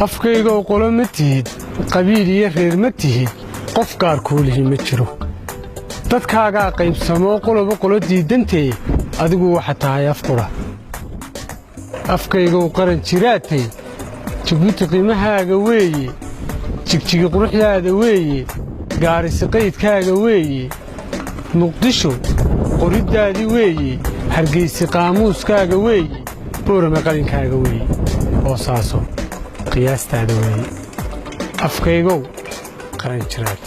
Afkaygow, qolo ma tihid, qabiil iyo reer ma tihid, qof gaar kuu lihi ma jiro. Dadkaagaa qaybsamoo qoloba qolo diiddantee, adigu waxa tahay af qudha. Afkaygow, qaran jiraatay. Jabuuti qiimahaaga weeye, Jigjigi quruxdaada weeye, Gaarisi qaydkaaga weeye, Muqdisho qoriddaadii weeye, Hargaysi qaamuuskaaga weeye, Boorame qalinkaaga weeye, Boosaaso qiyaastaada weeye. Afkaygow, qaran jiraad.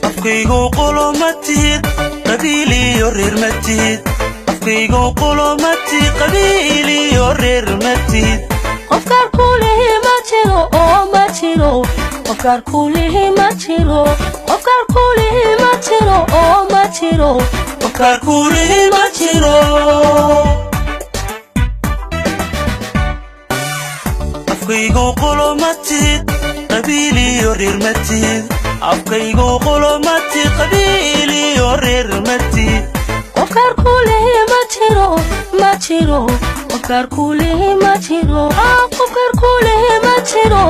Afkaygow, qolo ma tihid, qabiil iyo reer ma tihid. Afkaygow, qolo ma tihid, qabiil iyo reer ma tihid. Qofkaar kulihi ma jiro oo ma jiro. Qofkaar kulihi ma jiro. Qofkaar kulihi ma jiro oo ma jiro. Qofkaar kulihi ma jiro. Afkaygow, qolo ma tihid, qabiil iyo reer ma tihid. Afkaygow, qolo ma tihid, qabiil iyo reer ma tihid. Qofkaar kulihi ma jiro, ma jiro. Qofkaar kulihi ma jiro. Qofkaar kulihi ma jiro,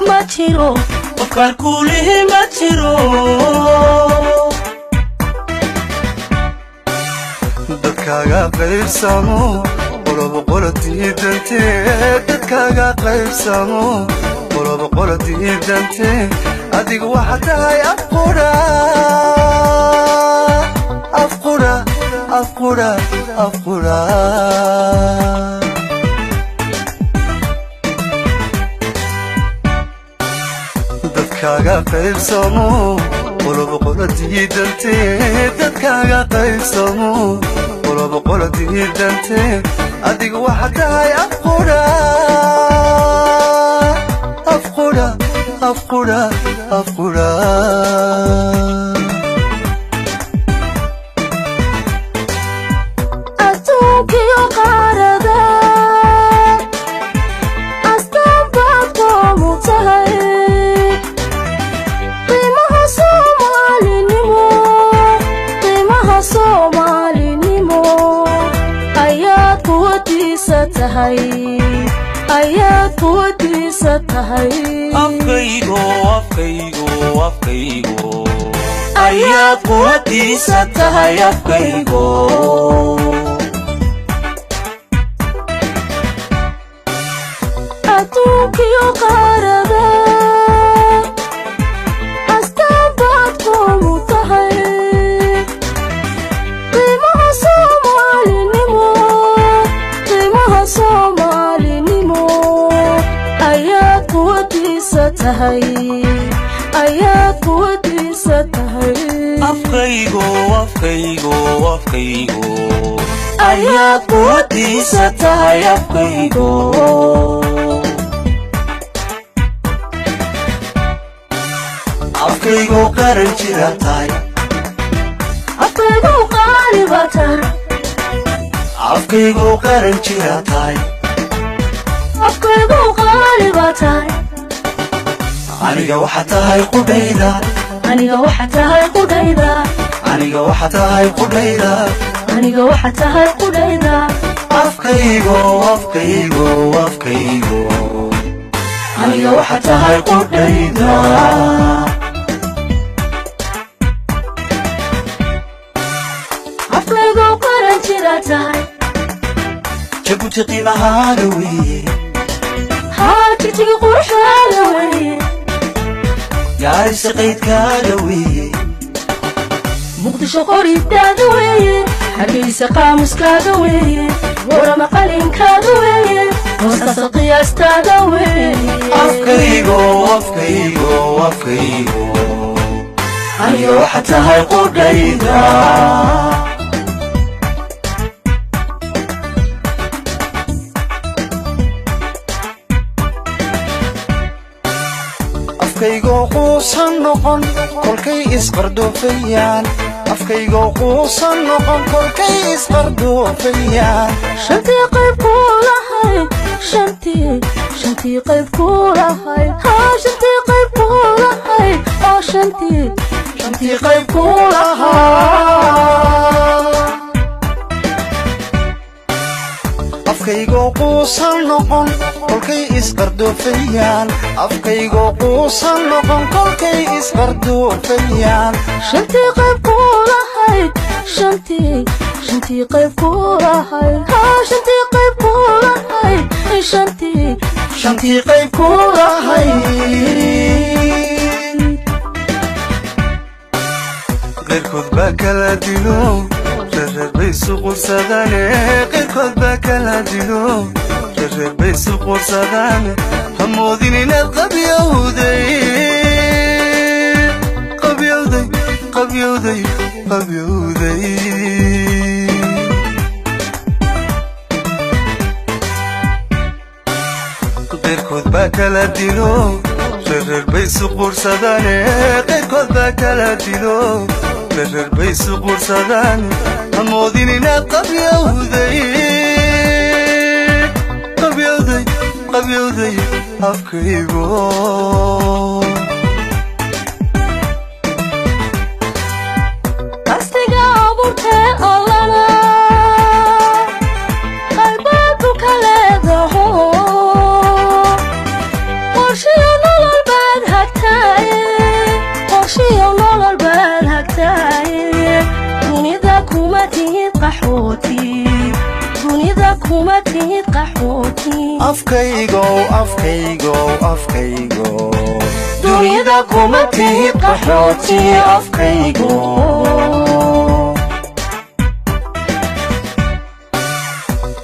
ma jiro. Qofkaar kulihi ma jiro. Dadkaaga qaybsamo, qoloba qolo diidante. Dadkaaga qaybsamo, qoloba qolo diidante. Adigu waxa tahay afqura, afqura, afqura, afqura. Dadkaaga qaybsamo, qoloba qolo diidante. Dadkaaga qaybsamo, qoloba qolo diidante. Adigu waxa tahay afqura, afqura, afqura, afqura. Adduunkiyo qaarada astaan baad koomu tahay. Qiimaha Soomaalinimo, qiimaha Soomaalinimo ayaad kuwadiisa tahay, ayaad kuwadiisa tahay. Afkaygo, afkaygo, afkaygo ayaad quwadiisa tahay, afkaygo. Adduunkiyo qaarada astaan baad koomu tahay. Qiimaha Soomaalinimo, qiimaha Soomaalinimo ayaad kuwadiisa tahay, ayaad kuwadiisa tahay. Afkaygo, afkaygo, afkaygo ayaad quwadiisa tahay, afkaygo. Afkaygu, qaran jira tahay. Afkaygu, qaali baa tahay. Afkaygu, qaran jira tahay. Afkaygu, qaali baa tahay. Aniga waxa tahay qudhayda. Aniga waxa tahay qudhayda. Aniga waxa tahay qudhayda. Aniga waxa tahay qudhayda. Afkaygo, afkaygo, afkaygo aniga waxa tahay qudhayda. Afkaygu, qaran jira tahay. Jabuuti qiimahaaga weeye. Haa, Jigjigi quruxdaada weeye. Gaarisa qaydkaaga weeye. Muqdisho qoridaada weeye, Hargeysa qaamuskaaga weeye, Warama qalinkaaga weeye, Hoostaasa qiyaastaada weeye. Afkaygo, afkaygo, afkaygo aniga waxa tahay qudhayda. Afkaygoo quusan noqon kolkay isqardoofayaan. Afkaygoo quusan noqon kolkay isqardoofayaan. Shantii qayb kuu lahayd, shantii, shantii qayb kuu lahayd, haa, shantii qayb kuu lahayd, oo shantii, shantii qayb kuu lahaa. Afkaygoo quusan noqon kolkay isqardoofayaan. Afkaygoo quusan noqon kolkay isqardoofayaan. Shantii qayb kuu lahayd, shantii, shantii qayb kuu lahayd, haa, shantii qayb kuu lahayd, shantii, shantii qayb kuu lahayd. Qayrkood baa kala dilo, reer bay isu qursadaane. Qayrkood baa kala dilo, reer bay isu qursadaane. Hamoodin inaad qabyowday, qabyowday, qabyowday, qabyowday. Qayrkood baa kala dilo, reer bay isu qursadaane. Qayrkood baa kala dilo, reer bay isu qursadaane. Hamoodin inaad qabyowday, qabyowday, qabyowday, afkaygo. Qastiga abuurtee Allana qalbaadu ka leedaho, qorshiyo nolol baad hagtaaye, qorshiyo nolol baad hagtaaye. Dunida kuma tihid qaxooti, dunida kuma tihid qaxooti. Afkaygow, afkaygow, afkaygo, dunida kuma tihid qaxooti, afkaygo.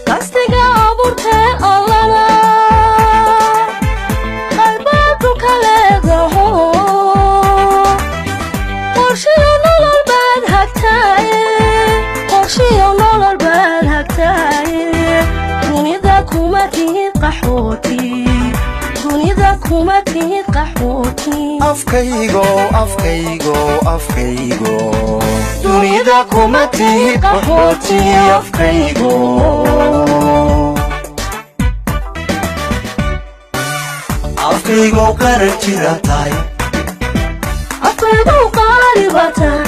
Qastiga abuurtee Allana qalbaadu ka leedaho, qorshiyo nolol baad hagtaaye, qorshiyo nolol baad hagtaaye. Dunida kuma tihid qaxooti, dunida kuma tihid qaxooti. Afkaygow, afkaygow, afkaygo, dunida kuma tihid qaxooti, afkaygo. Afkaygow qaran jira tahay. Afkaygu qaali baa tahay.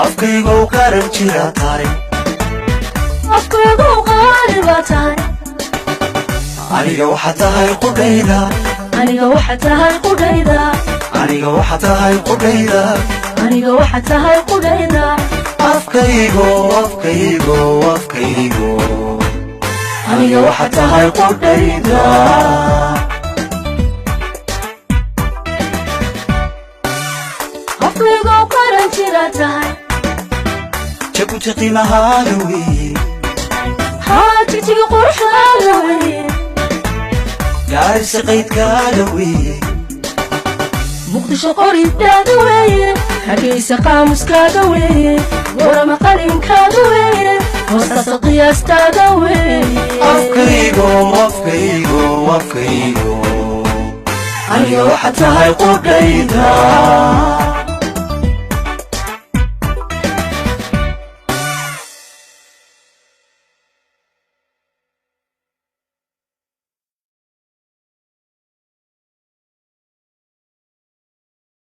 Afkaygow qaran jira tahay. Afkaygu qaali baa tahay. Aniga waxaa tahay qudhayda. Aniga waxa tahay qudhayda. Aniga waxaa tahay qudhayda. Aniga waxa tahay qudhayda. Afkaygo, afkaygo, afkaygo, aniga waxaa tahay qudhayda. Afkaygu qaran jira tahay. Jabuuti qiimahaaga weeye. Haa, Jigjigi quruxdaada weye. Gaarisa qaydkaaga weeye. Muqdisho qoridaada weeye, Hargeysa qaamuskaaga weeye, Warama qalinkaaga weeye, Hoostaasa qiyaastaada weeye. Afkaygo, afkaygo, afkaygo, aniga waxaa tahay qudhayda.